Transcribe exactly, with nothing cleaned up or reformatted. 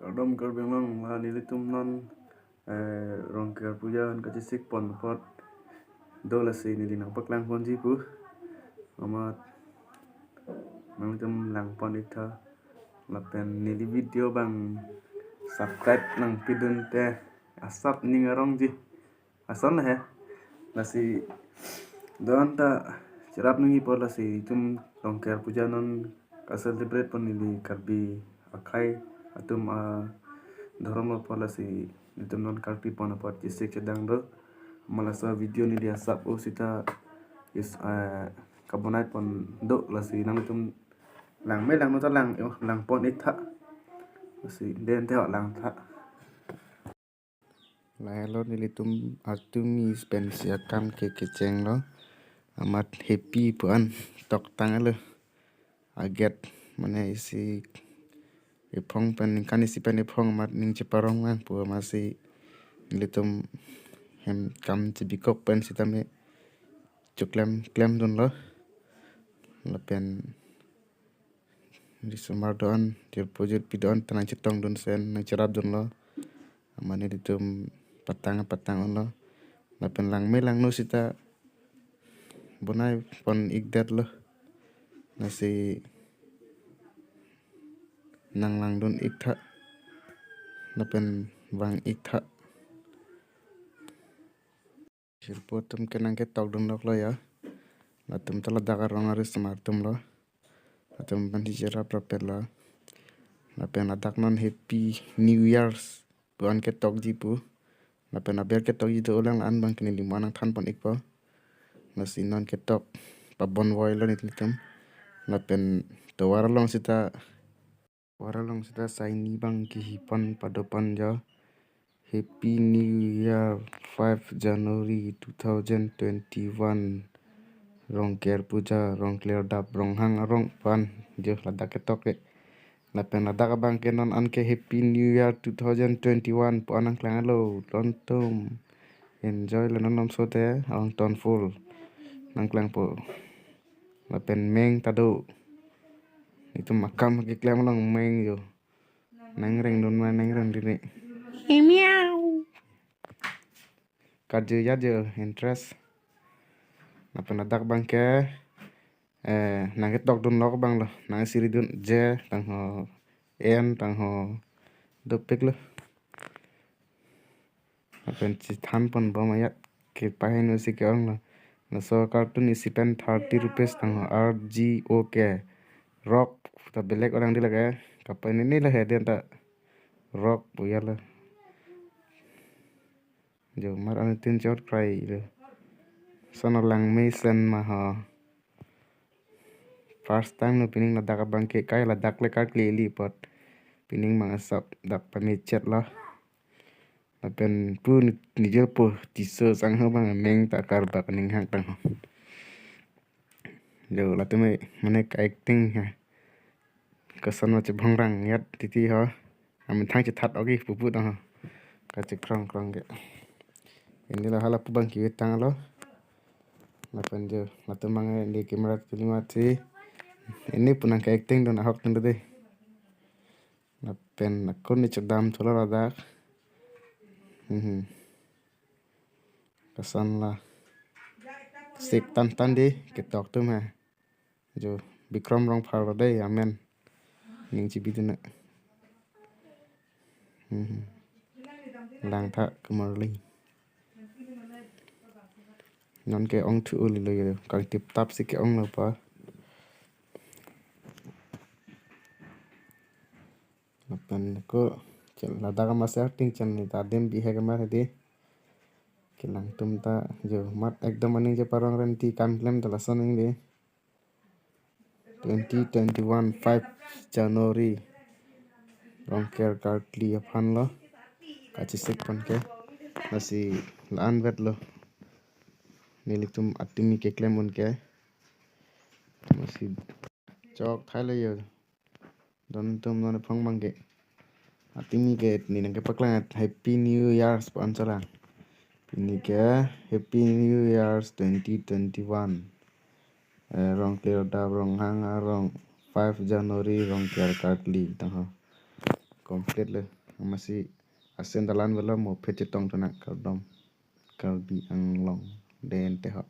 Kardom Karbi Anglong, la nelitum non, eh, Rongker Puja an kachesik pon apot do, lasi neli nangpaklang ponji pu. Amat nangtum lang pon ik tha. Lapen neli video abang subscribe nangpidun te asap ning arongji. Ason he. Lasi do-an ta cherap nangji apot, lasi itum Rongker Puja non ka-celebrate pon neli Karbi akhei atum adhorom apot, lasi itum non karti pon apot chesik chedang do. Amat laso video neli asap o sita is, eh, kabonai pon do, lasi nangtum langme langno ta lang, lang pon ik tha. Lasi den te ho lang tha. Lahelo nelitum artumi pensi akam ke kechenglo. Amat happy pu an toktang alo. Aget mane isi ephong pen, ningkan isi pen ephong amat ning cheparong nang pu amatsi nelitum hem kam chebikok pen sitame choklem klemdunlo. Lapen risomar do-an, jirpo jirpi do-an ta nangchetongdun sen nangcherapdunlo. Amat nelitum patang patang unlo. Lapen langme langno sita bonai pon ikdetlo. Lasi nanglangdun ik tha. Lapen vang ik tha. Jirpo atum ke nangketokdun loklo ya. Latum ta ladak arong arisomar atumlo. Latum pen si cherap rapetlo. Lapen ladak non Happy New Year's pu an ketokji pu. Lapen aber ketokji do ulang, la-an abang ke neli mo nangthan pon ikpo. Lasi non ketok pabon voilo nelitum. Lapen tovar along sita, tovar along sita saini abang kehi pon pado pon jo. Happy New Year, five January two thousand twenty-one. Rongker Puja, Rongklerdap, Ronghang arong pu an jo ladak ketok ke. Lapen ladak abang ke non an ke Happy New Year two thousand twenty-one pu an nangklang alo, lontum. Enjoy lo non nomso te, along ton full. Nangklangpo. Lapen meng ta do. Itum akam keklem along meng jo. Nangrengdun ma nangreng dini. Miau. Kaju ya jo interest. Lapen ladak abang ke, eh, nangketokdun lok abang lo. Nangsiridun J tangho, N tangho, dopik lo. Lapen chethan pon bom ayat ke paheno si ke-ong lo. Laso carton isi pen thirty rupees tangho, R G O K. Rock ta belek orang di lake. Kapai nini la he den ta rock pu ya lo. Jo mar anu tin chot krai lo. Sono langme sen ma ho. First time lo pining ladak abang ke, kai ladak le karkli ili apot. Pining mang asap dak pamechet lo. Lapen pu ni, ni jirpo Tisso sangho abang meng ta karbak ning hang tangho. Jo latum e mane ka-acting ha. Koson ma chebhongrang yat titi ho. Amethang chethat ogi pupu tangho. Kachekrong krong ke. Ini lo hala pu abang kiwi tanglo. Lapen jo latum mang e di camera kelima si. Ini pu nangka-acting dun ahok tun dei. Lapen akun ni chedam thulo ladak. Mhm. Koson la. Sik tan tan di ketok atum ha. Jo Bikram Rongphar lo dei, amen. Ning chibidun na. Mhm. Lang tha kemarling. Non ke-ong thu uli lo yo. Kang tip tap si ke-ong lo pa. Lapen ko chel ladak ama ser ting chen ni ta adim bihek amar hedi. Kelang atum ta jo mat ekdom aning cheparong renti kam klem ta lason ning di. Twenty twenty-one, five January. Rongker karkli aphan lo. Kachesik pon ke. Lasi la-an vet lo. Nelitum artumi keklem un ke. Lasi chok thai lo yo. Don atum non ephong abang ke. Artumi ke ni nangkepaklang Happy New Year's pu an cholang. Pini ke Happy New Year's twenty twenty-one. Eh, Rongklerdap, Ronghang arong, five January, Rongker karkli tangho. complete lo. Amatsi asen dalan velo mo phet chetong thunang kardom. Karbi Anglong den te ho.